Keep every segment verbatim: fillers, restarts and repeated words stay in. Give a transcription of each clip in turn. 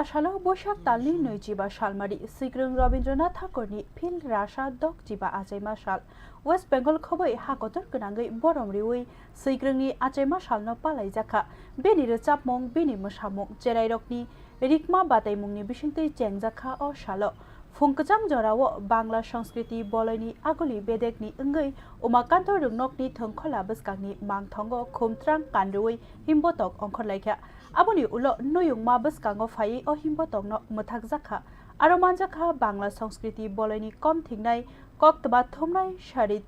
Salo Boisak talni nwichiba salmari Swikrwng Rabindranath Thakurni phil rasa dokchiba achaima sal. West Bengal khoboi hakotor gwnangwi borom riwi Swikrwngni achaima salno palaijakha. Bini rwchapmung, bini mwsamung, cherairokni rikma bataimungni bisingtwi chengjakha o salo. Phung kwcham jorao Bangla Sanskriti Boloini aguli bedekni wngwi Umakanto Rwngnokni thwngkhola bwskangni mangthongo khumtrang kanrwi himbotok ongkhorlaikha. Aboni ulo nuyungma bwskango phaiwi o himbotokno mwthakjakha. Aro manjakha Bangla Sanskriti Boloini kom thingnai koktwma thumnai Sarit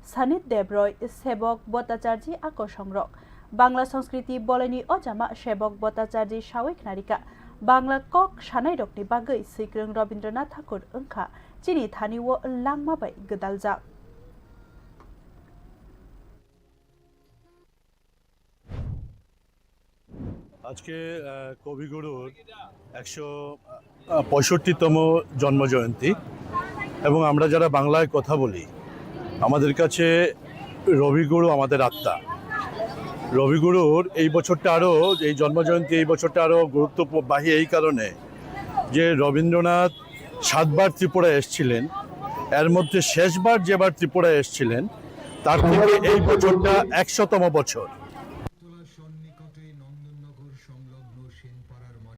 Sanit Debroy, Sebok Bhattacharjee akosongrok. Bangla Sanskriti Boloini ojama Sebok Bhattacharjee sawi khnarikha, Bangla kok sanairokni bagwi Swikrwng Rabindranath Thakur wngkha chini thani-o langma bai gwdaljak. আজকে আহ, কবিগুরুর একশো পঁয়ষট্টিতম জন্ম জয়ন্তী, এবং আমরা যারা বাংলায় কথা বলি, আমাদের কাছে রবিগুরু আমাদের আত্মা। রবিগুরুর এই বছরটা আরও, এই জন্ম জয়ন্তী এই বছরটা আরও গুরুত্ববাহী এই কারণে যে রবীন্দ্রনাথ সাতবার ত্রিপুরা এসছিলেন, এর মধ্যে শেষবার যেবার ত্রিপুরা এসছিলেন, তার থেকে এই বছরটা একশোতম বছর।